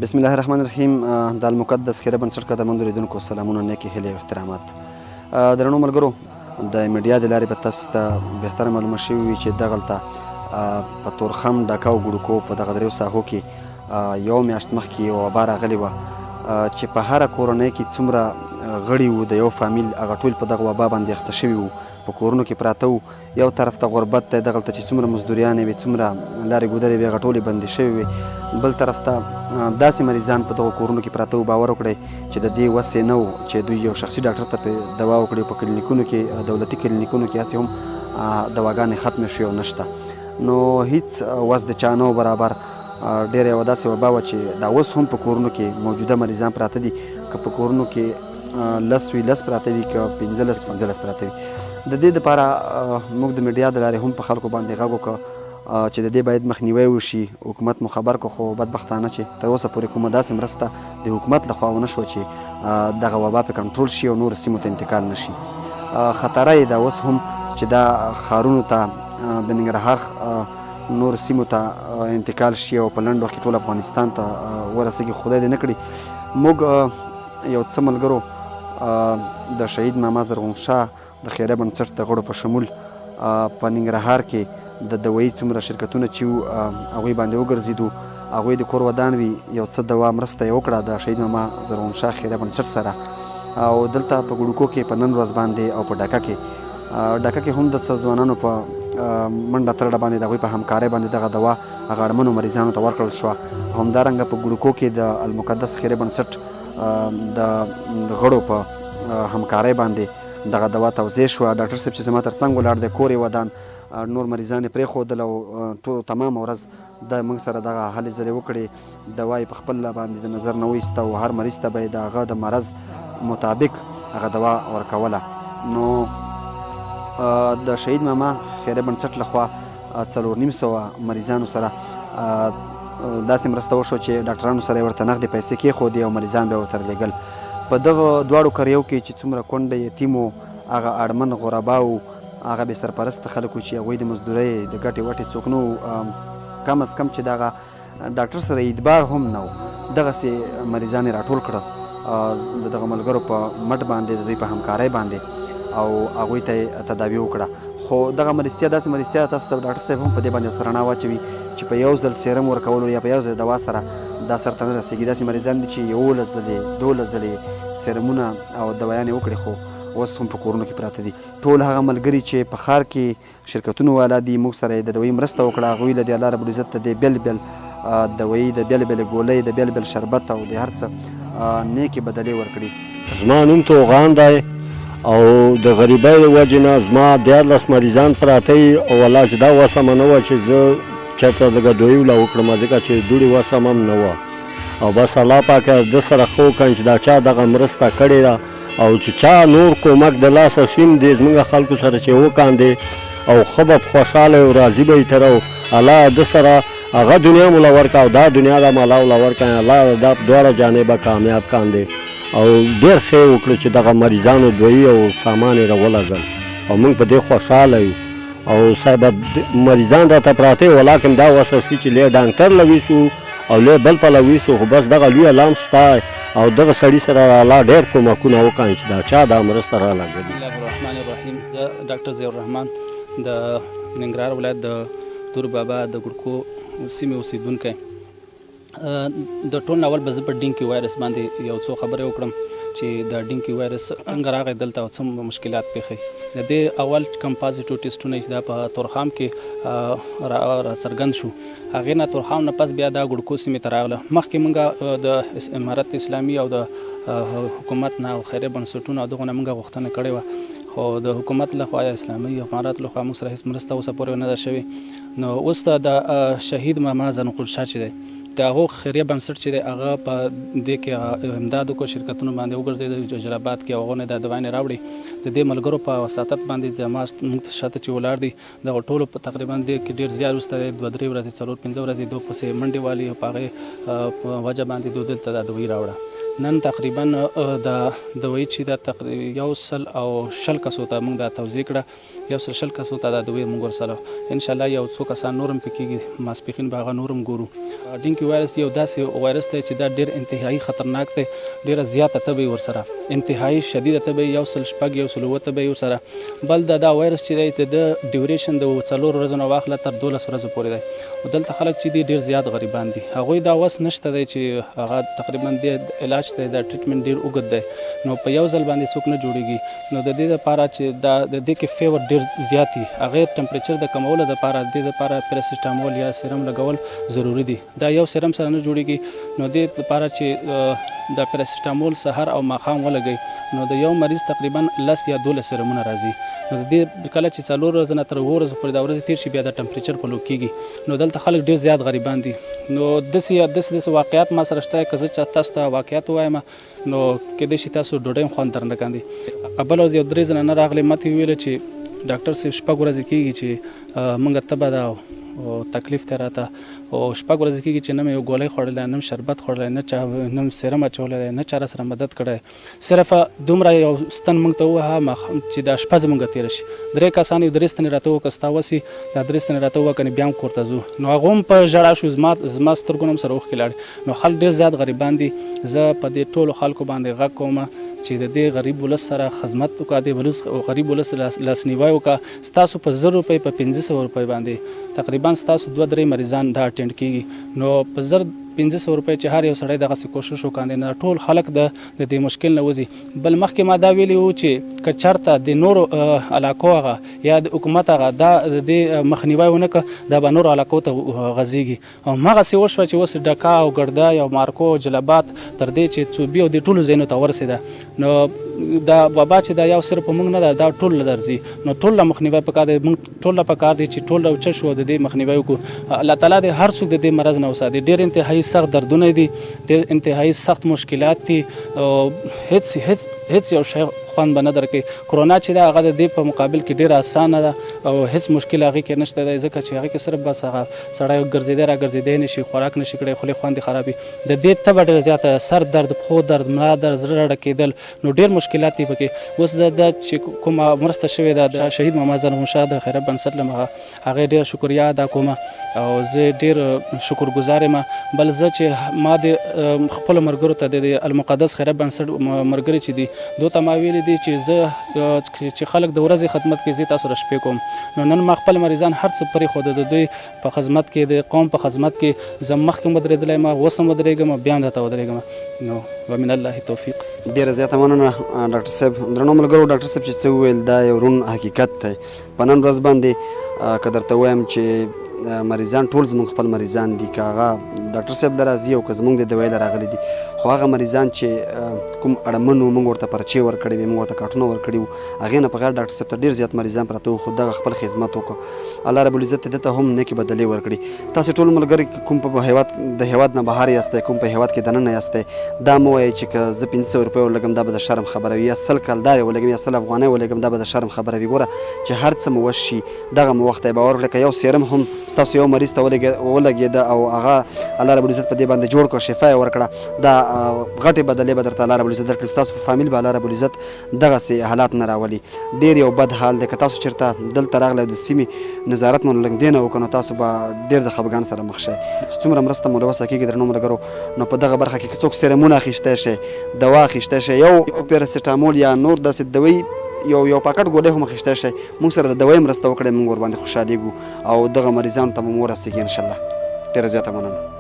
بسم الله الرحمن الرحیم. د المقدس خیره بنسټ قدرمندو لیدونکو، سلامونه، نیکې هیلې او احترامات. درنو ملګرو، د میډیا د لارې به تاسو ته بهتره معلومه شوې وي چې دغلته په تورخم، ډاکه او ګړوکو په دغه دریو ساحو کې یو میاشت مخکې یوه وبا راغلې وه چې په هره کورنۍ کې څومره غړي وو د یو فامیل، هغه ټول په دغه وبا باندې اخته شوي وو، په کورونو کې پراته وو. یو طرف ته غربت دی، دغلته چې څومره مزدوریانې وې، څومره لارې ګودرې وې، هغه ټولې بندې شوې وې. بل طرف ته داسې مریضان په دغو کورونو کې پراته وو، باور وکړئ چې د دې وس یې نه و چې دوی یو شخصي ډاکټر ته پرې دوا وکړي. په کلینیکونو کې، دولتي کلینیکونو کې هسې هم دواګانې ختمې شوې او نشته، نو هیڅ وس د چا نه و برابر. ډېره یوه داسې وبا وه چې دا اوس هم په کورونو کې موجوده مریضان پراته دي. که په کورونو کې 10 وي، 10 پراته وي، که 15، 15 پراته وي. د دې دپاره موږ د میډیا د لارې هم په خلکو باندې غږ وکړ چې د دې باید مخنیوی وشي، حکومت مو خبر کړو، خو بدبختانه چې تر اوسه پورې کومه داسې مرسته د حکومت له خوا ونه شوه چې دغه وبا پرې کنټرول شي او نورو سیمو ته انتقال نه شي. خطره یې ده اوس هم چې دا ښارونو ته، د ننګرهار نورو سیمو ته انتقال شي او په لنډ وخت کې ټول افغانستان ته ورسېږي، خدای دې نه کړي. موږ یو څه ملګرو د شهید ماما زرغون شاه د خیریه بنسټ د غړو په شمول په ننګرهار کې د دوایي څومره شرکتونه چې وو، هغوی باندې وګرځېدو. هغوی د کور ودان وي، یو څه دوا مرسته یې وکړه د شهید ماما زرغون شاه خیریه بنسټ سره. او دلته په ګړوکو کې په نن ورځ باندې او په ډاکه کې، ډاکه کې هم د څه ځوانانو په منډه ترړه باندې، د هغوی په همکارۍ باندې دغه دوا هغه اړمنو مریضانو ته ورکړل شوه. همدارنګه په ګړوکو کې د المقدس خیریه بنسټ د غړو په همکارۍ باندې دغه دوا توزیع شوه. ډاکټر صاحب چې زما تر څنګ ولاړ دی، کور یې ودان، نور مریضان یې پرېښودل او ټول تمامه ورځ د موږ سره دغه هلې ځلې وکړې. دوا یې په خپل باندې د نظر نه وایسته او هر مریض ته به یې د هغه د مرض مطابق هغه دوا ورکوله. نو د شهید ماما خیریه بنسټ لخوا 450 مریضانو سره داسې مرسته وشوه چې ډاکټرانو سره یې ورته نغدې پیسې کېښودې او مریضان به یې ورته لېږل. په دغه دواړو کریو کې چې څومره کونډه، یتیم و، هغه اړمن غربا وو، هغه بې سرپرسته خلک وو چې هغوی د مزدورۍ د ګټې وټې څوک نه وو، کم از کم چې دغه ډاکټر سره اعتبار هم نه و، دغسې مریضان یې راټول کړه د دغه ملګرو په مټ باندې، د دوی په همکارۍ باندې، او هغوی ته یې تداوي وکړه. خو دغه مرستیا داسې مرستیا، تاسو ته ډاکټر صاحب هم په دې باندې یو څه رڼا واچوي چې په یو ځل سیرم ورکولو یا په یو ځل دوا سره دا سرته نه رسېږي. داسې مریضان دي چې 11 ځلې، 12 ځلې سیرمونه او دوایانې وکړي، خو اوس هم په کورونو کې پراته دي. ټول هغه ملګري چې په ښار کې شرکتونو والا دي، موږ سره یې د دوایي مرسته وکړه، هغوی له دې الله رب العزت ته دې بېل بېل دوایي، د بېل بېلې ګولۍ، د بېل بېل شربت او د هر څه نیکې بدلې ورکړي. زما نوم توغان دی او د غریبۍ د وجې نه زما 13 مریضان پراته دي او والله چې دا وسه مې نه وه چې زه چېرته لږه دوی وله وکړم، ځکه چې دوړې وسه مې هم نه وه. او بس الله پاک ده سره ښه وکړي چې دا چا دغه مرسته کړې ده او چې چا نور کومک د لاسه شیم دې زمونږ خلکو سره چې وکاندې او ښه به خوشحاله او راضي به یې تر او الله ده سره هغه دنیا مو له ورکړه او دا دنیا دا الله وله ورکړه، الله دا دواړه جانبه کامیاب کاندې. او ډېر ښه یې وکړو چې دغه مریضانو دوی او سامان یې راولګل او موږ په دې خوشحاله یو. او صاحب مریضان راته پراته، ولاکن دا وسه شي چې لې ډاکټر له ویسو او لې بل پله ویسو، خو بس دغه لوی لام شته او دغه سړي سره الله ډېر کومکونه وکړي چې دا چا دا مرسته را لګوي. بسم الله الرحمن الرحیم. زه ډاکټر ضیاء الرحمن، د ننګرهار ولایت د دور بابا د ګړکو سیمې اوسېدونکی. د ټول ناول به زه په ډینکي وایرس باندې یو څو خبرې وکړم چې د ډینکي وایرس څنګه راغی دلته او څه مشکلات پېښوي. د دې اول کوم پازیټیو ټیسټونه چې دا په تورخم کې را څرګند شو، هغې نه تورخم نه پس بیا دا ګړکو سیمې ته راغله. مخکې مونږ د امارت اسلامي او د حکومت نه او خیریه بنسټونو او دغو نه مونږ غوښتنه کړې وه، خو د حکومت لخوا یا اسلامي امارت لخوا موږ سره هیڅ مرسته اوسه پورې نه ده شوې. نو اوس د شهید ماما زنقول شاه چې دی، د هغو خیریه بنسټ چې دی، هغه په دې کې امداد وکړ، شرکتونو باندې وګرځېد جلال آباد کې، هغو نه دا دوايانې راوړې. د دې ملګرو په وساطت باندې زما موږ ته شاته چې ولاړ دي، دغه ټولو په تقریبا دې کې ډېر زیار وسته دی. دوه درې ورځې، څلور پنځه ورځې دوی پسې منډې والي او په هغې په وجه باندې دوی دلته دا دوایي راوړه. نن تقریبا دا دوایي چې دا تقریبا 120 کسو ته موږ دا توزیع کړه، 120 کسو ته دا دوایي موږ ورسره ان شاء الله یو څو کسان نور هم پکې کېږي، ماسپښین به هغه نور هم ګورو. ډینګي وایرس یو داسې وایرس دی چې دا ډېر انتهایی خطرناک دی، ډېره زیاته تبه یې ورسره، انتهایی شدیده تبه یې، 106 107 تبه یې ورسره. بل دا وایرس چې دی د ده ډیوریشن د 4 ورځو نه واخله تر 12 ورځو پورې دی. او دلته خلک چې دي ډېر زیات غریبان دي، هغوی دا وس نشته دی چې هغه تقریبا د علاج دی، دا ټریټمنټ ډېر اوږد دی، نو په یو ځل باندې څوک نه جوړیږي. نو د دې لپاره چې دا د دې کې فیور ډېر زیات وي، هغې ټمپریچر د کمولو دپاره د دې لپاره پیراسیټامول یا سیرم لګول ضروري دي. دا یو سیرم سره نه جوړیږي، نو دې لپاره چې د پیراسیټامول سهار او ماښام ولګوي، نو د یو مریض تقریبا 10 یا 12 سیرمونه راځي. نو د دې کله چې 4 ورځې نه تر 7 ورځو پورې دا ورځې تېر شي، بیا د ټمپریچر په لو کېږي. نو دلته خلک ډېر زیات غریبان دي. نو داسې داسې واقعیات ما سره شته، که زه تاسو ته واقعیت ووایم نو کېدای شي تاسو ډوډۍ هم خوند درنه کاندي. بله ورځ یو 3 زنانه راغلې، ما ته یې وویل چې ډاکټر صاحب 6 ورځې کېږي چې موږ تبه ده او تکلیف دی راته، او 6 ورځې کېږي چې نه مې یو ګولۍ خوړلی، نه مې شربت خوړلی، نه چا نه مې سیرم اچولی دی، نه چا راسره مدد کړی. صرف دومره یو ستن موږ ته ووهه چې دا شپه زموږ تېره شي. 3 کسان یو 3 ستنې راته وکړه، ستا وسي دا 3 ستنې راته ووهه کنې بیا هم کور ته ځو. نو هغه هم په ژړا شو، زما سترګونه هم سره اوښکې لاړې. نو خلک ډېر زیات غریبان دي. زه په دې ټولو خلکو باندې غږ کوم چې د دې غریب ولس سره خدمت وکړه، د غریب ولس لاسنیوی وکړه. ستاسو په 1000 روپۍ، په 500 روپۍ باندې تقریبا ستاسو 2-3 مریضان دا اټینډ کېږي. نو په 1500 روپۍ چې هر یو سړی دغسې کوشش وکاندې، نه ټول خلک د دې مشکل نه وځي. بل مخکې ما دا ویلي وو چې که چېرته د نورو علاقو هغه یا د حکومت هغه دا د دې مخنیوی ونه کړ، دا به نورو علاقو ته غځېږي. او هماغسې وشوه چې اوس ډکا او ګړدای او مارکو او جلابات تر دې چې څوبي او دې ټولو ځایونو ته ورسېده. نو دا وبا چې دا یو صرف موږ نه ده، دا ټول له درځي. نو ټول له مخنیوی پکار دی، موږ ټول له پکار دی چې ټول راوچت شو او د دې مخنیوی وکړو. الله تعالی دې هر څوک د دې مرض نه وساتي. ډېر انتهایی سخت دردونه دي، ډېر انتهایی سخت مشکلات دي، او هیڅ هیڅ هیڅ یو شی خوند به نه درکوي. کرونا چې ده هغه د دې په مقابل کې ډېره اسانه ده او هیڅ مشکل هغې کې نشته دی، ځکه چې هغې کې صرف بس هغه سړی ګرځېدی را ګرځېدی نه شي، خوراک نه شي کړی، خولې خوند یې خراب وي. د دې تبه ډېره زیاته ده، سر درد، پښو درد، ملا درد، زړه راډکېدل، نو ډېر مشکلات دي پکې. اوس د چې کومه مرسته شوې ده د شهید محمد زرغون شاه د خیریه بنسټ له مخه، هغې ډېره شکریه ادا کوم او زه ډېر شکرګزار یم. بل زه چې ما د خپلو ملګرو ته د المقدس خیریه بنسټ ملګري چې دي دوی ته ما ویلي دي چې زه چې خلک د ورځې خدمت کوي، زه تاسو سره شپې کوم. نو نن ما خپل مریضان هر څه پرېښوده، د دوی په خدمت کې، د قوم په خدمت کې زه مخکې هم ودرېدلی یم، اوس هم ودرېږم، بیا هم درته ودرېږم. نو ومن الله توفیق. ډېره زیاته مننه ډاکټر صاحب. درنو ملګرو، ډاکټر صاحب چې څه وویل دا یو روڼ حقیقت دی. په نن ورځ باندې که درته ووایم چې مریضان ټول زموږ خپل مریضان دي، که هغه ډاکټر صاحب له راځي او که زموږ د دوایي له راغلي دي، خو هغه مریضان چې کوم اړمن وو، موږ ورته پرچې ورکړې وې، موږ ورته کارټونه ورکړي وو، هغې نه په غیر ډاکټر صاحب ته ډېر زیات مریضان پراته وو، خو دغه خپل خدمت وکړو. الله رب العزت دې ده ته هم نیکې بدلې ورکړي. تاسې ټول ملګري کوم په هیواد د هیواد نه بهر یاستئ، کوم په هیواد کې دننه یاستئ، دا مه وایئ چې که زه 500 روپۍ ولګم دا به د شرم خبره وي، یا 100 کلدارې ولګم یا 100 افغانۍ ولګم دا به د شرم خبره وي. ګوره چې هر څه مو وس شي دغه مو وخت دی. باور وکړئ که یو سیرم هم ستاسو یو مریض ته ولګېده او هغه الله رب العزت په دې باندې جوړ کړ، شفا یې ورکړه، دا غټې بدلې به درته الله رب العزت درکړي. ستاسو په فامیل به الله رب العزت دغسې حالات نه راولي. ډېر یو بد حال دی. که تاسو چېرته دلته راغلی او د سیمې نظارت مو له لږدې نه وکړ نو تاسو به ډېر د خفګان سره مخ شئ. چې څومره مرسته مو له وسه کېږي درنو ملګرو، نو په دغه برخه کې که څوک سیرمونه اخیستی شي، دوا اخیستی شي، یو پیراسیټامول یا نور داسې دوی یو یو پاکټ ګولۍ هم اخیستی شي، موږ سره د دوای مرسته وکړئ، موږ ورباندې خوشحالېږو او دغه مریضانو ته به مو ورسېږي انشاءالله. ډېره زیاته مننه.